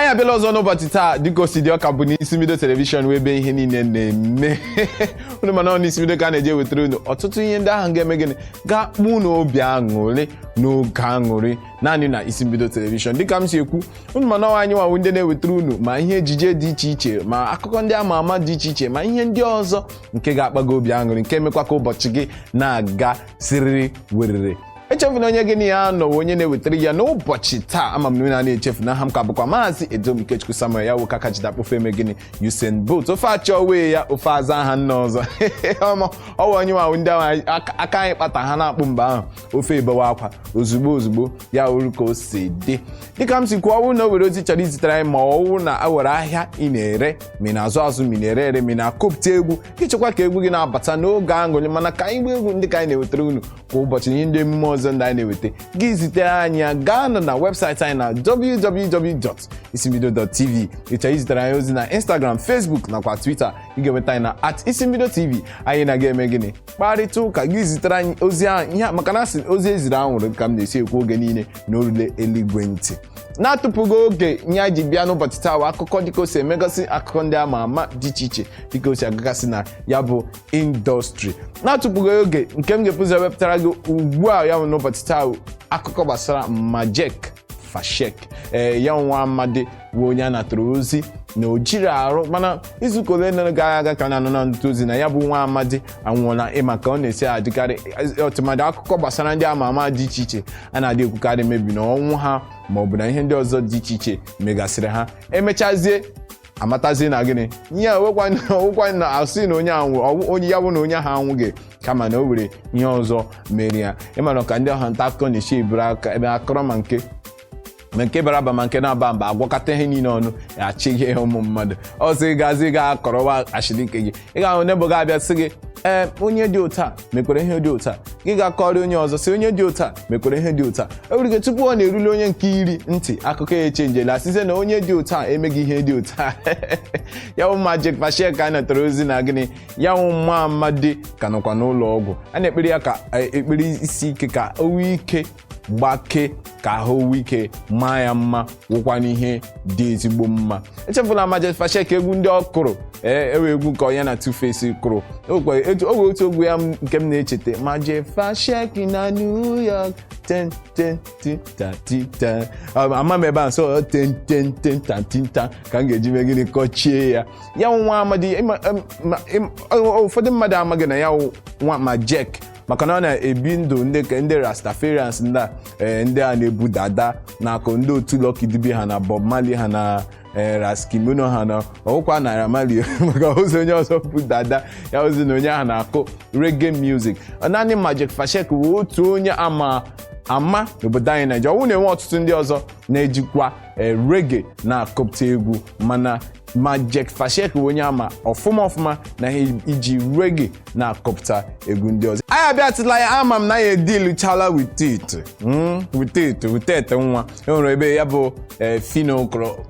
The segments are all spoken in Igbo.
Anyị abịala ọzọ n'ụbọchị taa. Dịka o si dị, ọka bụ n'Isi Mbido Television, wee ebe ihe niile na-eme unu. Mana ọ n'Isi Mbido ka a na-eji ewetara unu ọtụtụ ihe ndị ahụ ga-eme gịnị? Ga-akpụ unu obi aṅụrị n'oge aṅụrị, naanị na Isi Mbido Television. Dịka m si ekwu unu, mana anyị nwawu ndị na-ewetara unu ma ihe ejije dị iche iche, ma akụkọ ndị ama ama dị iche iche, ma ihe ndị ọzọ nke ga-akpa gị obi aṅụrị, nke mekwa ka ụbọchị gị na-aga siriri werere. Echefuna onye gị na ya nọ, onye na-ewetara ya n'ụbọchị taa. Ama m na na-echefu na aha m ka bụkwa Maazị Edomikechukwu Samuel, ya nwoke aka jide akpụfe eme gịnị? Usain Bolt ofe achọ wee ya ofe aza aha nna ọzọ. Ọwa onye nwa ndị ahụ aka anyị kpata ha na-akpụ mgbe ahụ ofe ebewe akwa ozugbo ozugbo. Ya uru ka o si dị, dịka m si kwuo, ọwụ na o were ozi chọrọ izitere anyị, ma ọwụ na awere ahịa ị na-ere, ma ị na-azụ azụ, ma ị na-ere ere, ma ị na-akụpụta egwu, ịchọkwa ka egwu gị na-abata n'oge aṅụrị, mana ka anyị gbaa egwu ndị ka anyị na-ewetara unu kwa ụbọchị, ihe ndị emume ọzọ ndị anyị na-eweta, gị zitere anyị ya. Gaa nụ na webụsaịtị anyị na www.isimbido.tv. Ịchọrọ izitere anyị ozi na Instagram, Facebook nakwa Twitter, ị ga-enweta anyị na @isimbidotv. Anyị na-aga eme gịnị? Kparịta ụka. Gị zitere anyị ozi ahụ ihe, maka na asị ozi eziri anwụrụ, ka m na-esi ekwu oge niile na orule eluigwe ntị. Na-atụpụghị oge, nye anyị ji bịa n'ụbọchị taa bụ akụkọ dịka o si emegasị, akụkọ ndị ama ama dị iche iche dịka o si agagasị na ya bụ industry. Na-atụpụghị oge, nke m ga-epụzi ewepụtara gị ugbu a, ya bụ n'ụbọchị taa, akụkọ gbasara Majek Fashek. Ee, ya nwa amadi bụ onye a natara ozi na o jiri arụ, mana izuụka ole na gara aga ka na-anọ na ntụ ozi na ya bụ nwa amadi anwụọla. Ịma ka ọ na-esi adịkarị, ọtụmadị akụkọ gbasara ndị ama ama dị iche iche a na-adị ekwukarị mebi na ọnwụ ha, ma ọ bụ na ihe ndị ọzọ dị iche iche megasịrị ha, emechazie amatazie na gịnị ihe owekwa na asị na onye anwụ, onye ya bụ na onye ahụ anwụghị, kama na o were ihe ọzọ mere ya. Ịmana ka ndị ọha nta akụkọ na-esi eburu aka ebe akọrọ, ma nke bara aba, ma nke na-aba mba, agwakọta ihe niile ọnụ, achịghị ihe ụmụ mmadụ ọzọ. Ịgazi ga akọrọwa ashịrị ike gị, ị ga-ahụ nebo ga-abịa sị gị, ee, onye dị otu a mekwere ihe dị otu a. Gị ga-akọrọ onye ọzọ sị onye dị otu a mekwere ihe dị otu a. E nwere ike tupu ọ na-erule onye nke 10 ntị, akụkọ ya echenjela, size na onye dị otu a emeghị ihe dị otu a. Ya bụ Majek Fashek ka a natara ozi na gịnị? Ya wụ nwa amadi ka nọkwa n'ụlọ ọgwụ. A na-ekpere ya ka ekpere isi ike, ka o nwee ike gbake, ka ahụ nwee ike maa ya mma, wụkwa n'ihe dị ezigbo mma. Echefula Majek Fashek, egwu ndị ọ kụrụ. Ee, ewe egwu nke onye na 2Face kụrụ. O wee otu egwu ya nke m na-echeta, Majek Fashek na New York, ten ten ti ta ti ta. Ama m ebe a nso, ten ten ten ta ti ta, ka m ga-eji mee gịnị? Kọchie ya. Ya nwa amadi, ụfọdụ mmadụ amaghị na ya nwa Majek, maka na ọ na-ebi ndụ ndị Rastafarians, ndị a ndị a na-ebu dada na-akụ, ndị otu Lucky Dube ha na Bob Marley ha na Raskimono ha na ọwụkwa Naira Marley, maka ozi onye ọzọ bụ dada ya, ozi na onye ahụ na-akụ reggae music. Naanị Majek Fashek bụ otu onye ama ama n'obodo anyị Naịjirịa. Ọwụ na-enwe ọtụtụ ndị ọzọ na-ejikwa reggae na-akụpụta egwu, mana Majek Fashek bụ onye ama ọfụma ọfụma na iji reggae na-akụpụta egwu ndị ọzọ. Anyị abịatụla ya. Ama m na ya ediluchala with it, with it, with it. Nwa enwere ebe ya bụ Phyno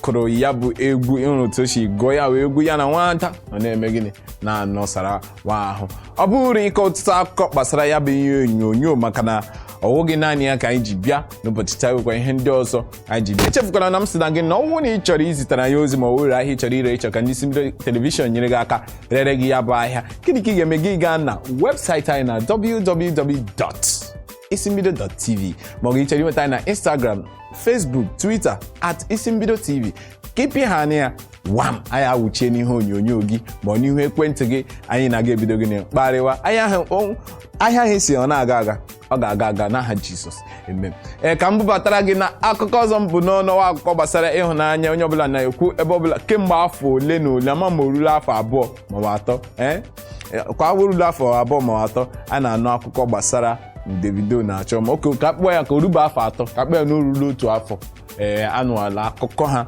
kụrụ ya bụ egwu, enwere otu o si gụọ ya wee egwu ya na nwata ọ na-eme gịnị na-anọsara nwa ahụ. Ọ bụrụ ịkọ ọtụtụ akụkọ gbasara ya bụ ihe onyonyo, maka na ọ wụghị naanị ya ka anyị ji bịa n'ụbọchị taa, nwekwa ihe ndị ọzọ anyị ji bịa. Echefukwara na m sị na gị na ọnwụ na ị chọrọ izitere anyị ozi, ma ọ were ahịa ị chọrọ ire, ịchọ ka ndị Isi Mbido Television nyere gị aka rere gị ya bụ ahịa, gịnị ka ị ga-eme? Gị gaa na webụsaịtị anyị na www.isimbido.tv, ma ọ bụ ị chọrọ inweta anyị na Instagram, Facebook, Twitter, @isimbidotv, ka ịpị ha anya ya wam, anyị awụchie n'ihe onyonyo gị ma ọ n'ihu ekwentị gị. Anyị na-aga ebido gịnị? Kparịwa. Ahịa ahụ si ọ na-aga aga, ọ ga-aga aga n'aha Jizọs, amen. Ee, ka m bubatara gị na akụkọ ọzọ m bụ n'ọnọwa, akụkọ gbasara ịhụnanya. Onye ọbụla na-ekwu ebe ọbụla kemgbe afọ ole na ole, ama ma orule afọ 2 maọbụ 3, ee, kwa orule afọ 2 maọbụ 3, a na-anụ akụkọ gbasara Davido na-achọ ma oke ka kpọọ ya ka o rube afọ 3, ka kpọọ ya na orule otu afọ. Ee, anụala akụkọ ha.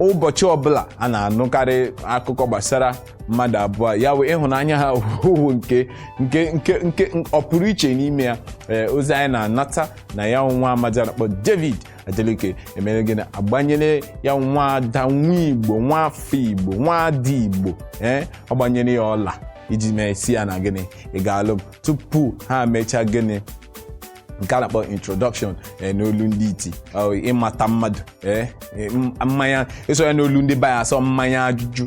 Ụbọchị ọbụla a na-anụkarị akụkọ gbasara mmadụ abụọ, ya bụ ịhụnanya ha wụ nke ọ pụrụ iche n'ime ya. Ee, ozi anyị na-anata na ya nwa amadi a na-akpọ David Adeleke emere gịnị? Agbanyere ya nwa ada, nwa Igbo, nwa afọ Igbo, nwa ada Igbo. Ee, ọ gbanyere ya ọla iji mee si ya na gịnị? Ị ga-alụ m? Tupu ha mechaa gịnị? Nke a na-akpọ introduction n'olu ndị iti, ịmata mmadụ, mmanya ịsọ ya n'olu ndị be anyị asọ mmanya ajụjụ,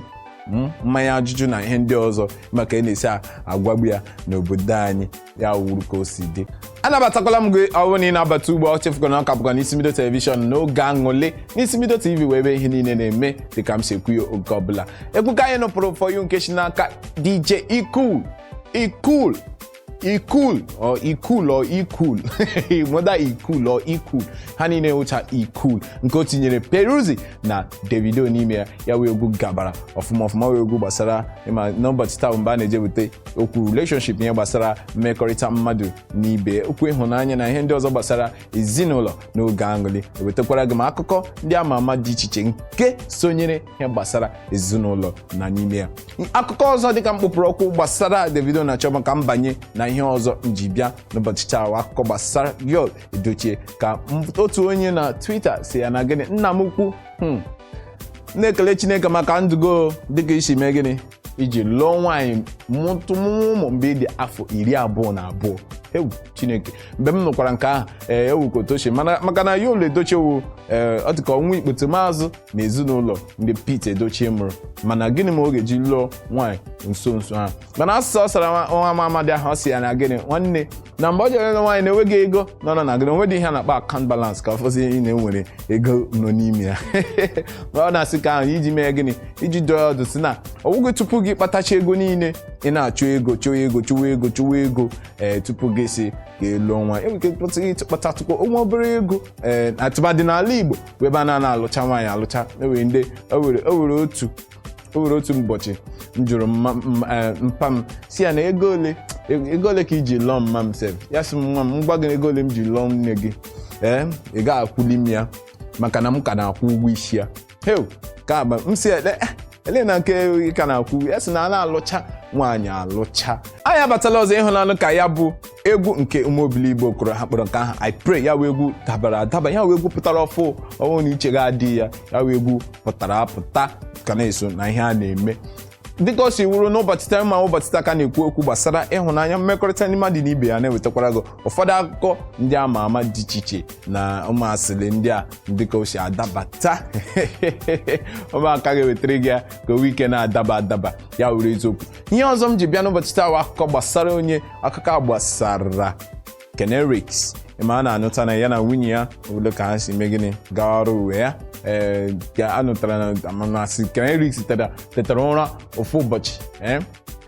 mmanya ajụjụ na ihe ndị ọzọ maka ị na-esi agwagbu ya n'obodo anyị. Ya wuru ka o si dị. Anabatakwala m gị. Ọ bụrụ na ị na-abata ugbo, ọ chefukwa na ọ ka bụkwa n'Isi Mbido Television n'oge aṅụlị n'Isi Mbido TV, wee ebe ihe niile na-eme dịka m si ekwu ya oge ọbụla. Egwu ka anyị nụpụrụ for you, nke si n'aka DJ Ikul Ikul Ikul or Ikul or Ikul, whether Ikul or Ikul, ha niile wụcha Ikul, nke o tinyere Peruzzi na Davido n'ime ya. Ya wee egwu gabara ọfụma ọfụma, wee egwu gbasara ịma n'ụbọchị taa mgbe a na-ejebute okwu relationship, ihe gbasara mmekọrịta mmadụ na ibe, okwu ịhụnanya na ihe ndị ọzọ gbasara ezinụlọ. N'oge aṅụlị ewetakwara gị ma akụkọ ndị ama ama dị iche iche nke sonyere ihe gbasara ezinụlọ na n'ime ya. Akụkọ ọzọ dịka mkpụpụrụ okwu gbasara Davido na Chioma, ka m banye na ihe ọzọ m ji bịa n'ụbọchị taa, akụkọ gbasara Yul Edochie, ka otu onye na Twitter si ya na gịnị, nna m ukwu, na-ekele Chineke maka ndụgo dịka isi mee gịnị iji lụọ nwaanyị mụtụ ụmụ mgbe ị dị afọ 22. Ewu Chineke, mgbe m nụkwara nke ahụ, ee, ewu ka otochie mana maka na Yul Edochie wu, ee, ọ dị ka ọnwa ikpete maazụ na ezinụlọ ndị Pete Edochie mụrụ. Mana gịnị ma ọ ga-eji lụọ nwaanyị nso nso ha? Mana asụsụ ọ sara nwa amadi ahụ, ọ sị ya na gịnị, nwanne, na mgbe ọ jere ịlụ nwaanyị na-enweghị ego nọ na gịnị, onwedị ihe a na-akpọ account balance ka ọfọzi ị na-enwere ego nọ n'ime ya. Ma ọ na-asị ka ahụ iji mee gịnị, iji dọọ ya ọdụ si na ọ bụghị tupu gị kpatacha ego niile ị na-achụ ego, chụwa ego, chụwa ego, chụwa ego, ee, tupu gị si ka ị lụọ nwa. Enwere ike kpatatụkwa onwe obere ego, ee, atụmadị n'ala Igbo bụ ebe a na alụcha nwaanyị alụcha. Enwere ndị o were otu ụbọchị m jụrụ mpa m si ya na ego ole ka iji lụọ mma m sef. Ya sị m, nwa m, ngwa gị, ego ole m ji lụọ nne gị, ee, ị ga-akwụli m ya maka na m ka na-akwụ ụgwọ isi ya. Heu, ka agba m si ele ele na nke ị ka na-akwụ. Ya sị na a na-alụcha nwaanyị alụcha. Anyị abatala ọzọ ịhụnanụ ka ya bụ egwu nke ụmụobili Igbo kụrụ ha kpọrọ nke ahụ I Pray. Ya wụ egwu dabara adaba, ya wụ egwu pụtara ọfụ ọnwụ na iche ga-adị ya. Ya wụ egwu pụtara apụta ka na-eso na ihe a na-eme dịka o si wuru n'ụbọchị taa. Ma ụbọchị taa ka na-ekwu okwu gbasara ịhụnanya, mmekọrịta ndị mmadụ na ibe ya, na-ewetakwara gị ụfọdụ akụkọ ndị ama ama dị iche iche na ụmụ asịrị ndị a dịka o si adabata. Ụmụaka ga-ewetara gị ya ka o nwee ike na-adaba adaba. Ya wuru eziokwu. Ihe ọzọ m ji bịa n'ụbọchị taa bụ akụkọ gbasara onye, akụkọ gbasara Kenerics. Ma a na-anụta na ya na nwunye ya obodo ka ha si mee gịnị gaa ọrụ uwe ya, ee, ka a nụtara na amanasị Kenerics tetara ụra ofu ụbọchị, ee,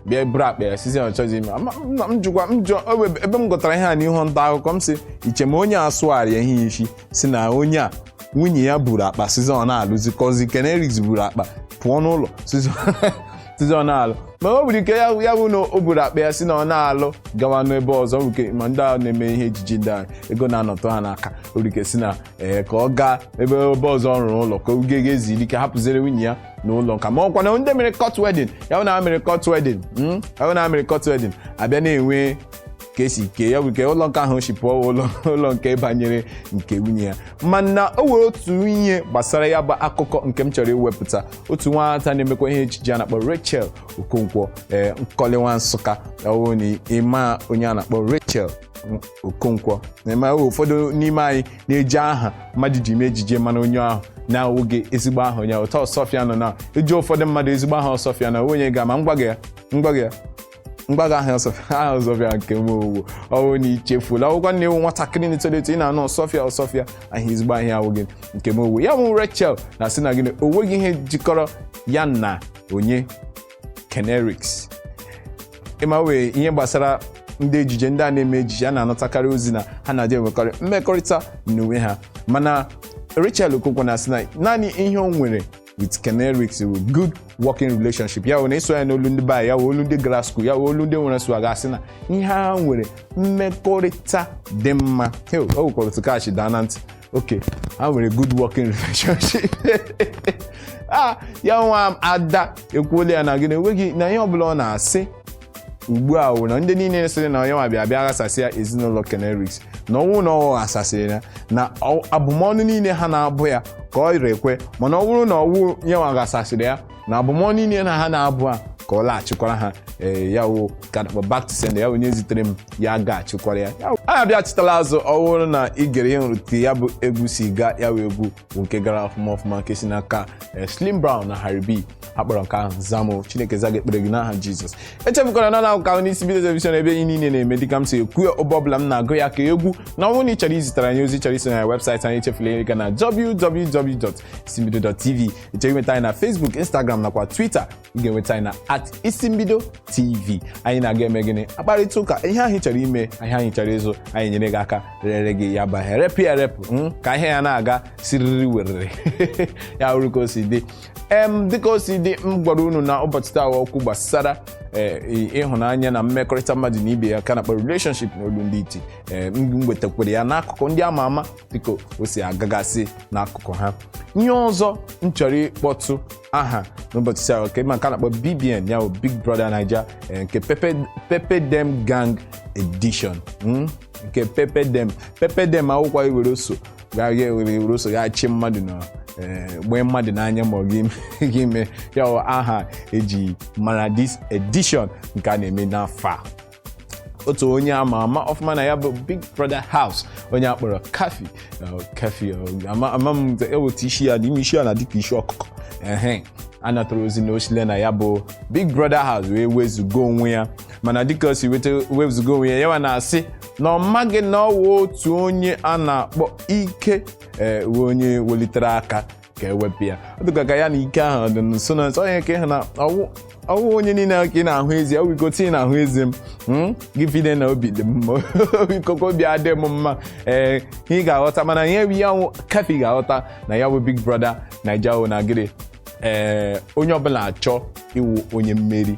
bịa buru akpa ya sisi na ọchọzi ime. M jụkwa m jụọ ebe m gụtara ihe a n'ihu nta akụkọ m si iche ma onye a sụgharịa ihe isi si na onye a nwunye ya buru akpa sizi ọ na-alụzi kọzi. Kenerics buru akpa pụọ n'ụlọ sizi ọ na-alụ. Ma o nwere ike ya bụ na o buru akpa ya si na ọ na-alụ gawa n'ebe ọzọ. Nwere ike ma ndị a na-eme ihe ejiji, ndị a ego na-anọtụ ha n'aka, o nwere ike si na ee, ka ọ gaa ebe ọzọ ọ rụrụ ụlọ ka oge ga-eziri ike hapụziri nwunye ya n'ụlọ nka. Ma ọkwa na ndị mere court wedding, ya bụ na ha mere court wedding, ya bụ na ha mere court wedding, abịa na-enwe ka esi kee ya bụ nke ụlọ nke ahụ si pụọ ụlọ nke banyere nke nwunye ya. Mana o nwere otu ihe gbasara ya bụ akụkọ nke m chọrọ iwepụta. Otu nwata na-emekwa ihe ejije a na-akpọ Rachel Okonkwo, ee, Nkọliwa Nsụka. Ọ na ịma onye a na-akpọ Rachel Okonkwo na-eme ụfọdụ n'ime anyị na-eji aha mmadụ ji mee ejije, mana onye ahụ na-awụghị ezigbo aha onye ahụ. Ụtọ Ọsọfịa nọ na eji ụfọdụ mmadụ ezigbo aha Ọsọfịa na onye ga ma ngwa gị ya, ngwa gị ya, mgbaga aha Ọsọfịa, aha Ọsọfịa nke m owu ọwụ na ichefula ọgwụkwa na ewu nwatakịrị na-eto eto ị na-anụ Ọsọfịa, Ọsọfịa aha ezigbo ahịa awụghị nke m owu. Ya bụ Rachel na-asị na gịnị, o nweghị ihe jikọrọ ya na onye Kenerics. Ịma wee ihe gbasara ndị ejije, ndị a na-eme ejije a na-anọtakarị ozi na ha na-adị enwekarị mmekọrịta n'onwe ha. Mana Rachel Okonkwo na-asị na naanị ihe o nwere with Kenerics bụ good working relationship. Ya wụ na ịsụ ya n'olu ndị be ya wụ olu ndị gara school, ya wụ olu ndị nwere swag, asị na ihe ha nwere mmekọrịta dị mma. Hey, o nwekwara otu kachi daa na ntị oke ha nwere good working relationship. A ya nwa ada ekwuola ya na gịnị, enweghị na ihe ọbụla ọ na-asị ugbu a wụ na ndị niile sịrị na onye nwa bịa bịa ghasasịa ezinụlọ Kenerics, na ọnwụ na ọ ghasasịrị ya na abụmọnụ niile ha na-abụ ya ka ọ rekwe. Mana ọ bụrụ na ọwụ ya nwa ghasasịrị ya na abụmọnụ niile na ha na-abụ a, ka ọ laghachikwara ha. Ee, ya wụ ka na back to sender. Ya onye zitere m ya ga-achịkwara ya. Ya Anyị abịachitala azụ. Ọ bụrụ na ị gere ihe nrute ya bụ egwu si gaa, ya wee egwu bụ nke gara ọfụma ọfụma, nke si n'aka Slim Brown na Harry B. Akpọrọ nke ahụ Zamo. Chineke zaga ekpere gị n'aha Jizọs. Echefukwara na na ahụ n'Isi Mbido Television, ebe ihe niile na-eme dịka m si ekwu ya obe ọbụla m na-agụ ya ka egwu. Na ọ bụrụ na ị chọrọ izitere anyị ozi, chọrọ iso na webụsaịtị anyị, echefula ịga na www.isimbido.tv. Ị chọrọ inweta anyị na Facebook, Instagram nakwa Twitter, ị ga-enweta anyị na @isimbidotv. Anyị na-aga eme gịnị? Akparịta ụka. Ihe ahụ ị chọrọ ime, ihe anyị chọrọ ịzụ, anyị nyere gị aka rere gị ya bụ ahịa, repụ ya repụ, ka ihe ya na-aga siriri werere ya hụrụ ka o si dị. Dịka o si dị, m gwara unu na ụbọchị taa okwu gbasara ịhụnanya na mmekọrịta mmadụ na ibe ya, ka na-akpọ relationship n'olu ndị iti. M wetakwara ya n'akụkụ ndị ama ama, dịka o si agagasị n'akụkụ ha. Ihe ọzọ m chọrọ ịkpọtụ aha n'ụbọchị taa nke maka na-akpọ BBN, ya bụ Big Brother Naija, nke Pepe Pepe Dem Gang Edition, nke Pepe Dem Pepe Dem akwụkwọ iwere so ga were so ga-achị mmadụ na gbee mmadụ n'anya, ma ọ gị mee ya bụ aha eji mara this edition nke a na-eme n'afọ a. Otu onye ama ama ọfụma na ya bụ Big Brother House, onye akpọrọ Kafi, Kafi, ama m eweta isi ya n'ime isi ya na dịka isi ọkụkọ ehe, a natara ozi na osile na ya bụ Big Brother House wee wezuga onwe ya. Mana dịka o si wezuga onwe ya, yawa na-asị na ọ maghị na ọ wụ otu onye a na-akpọ Ike wee onye welitere aka ka ewepụ ya. Ọ dịka ka ya na Ike ahụ dị nso na nso. Onye ka ịhụ na ọwụ onye niile ka ị na-ahụ ezi ọwụ iko ị na-ahụ ezi m, gị fide na obi dị m mma, ikoko obi adị m mma. Ee, ị ga-aghọta, mana ihe ya wụ Kafi ga-aghọta na ya bụ Big Brother Naija wụ na gịnị? Ee, onye ọbụla achọ iwu onye mmeri.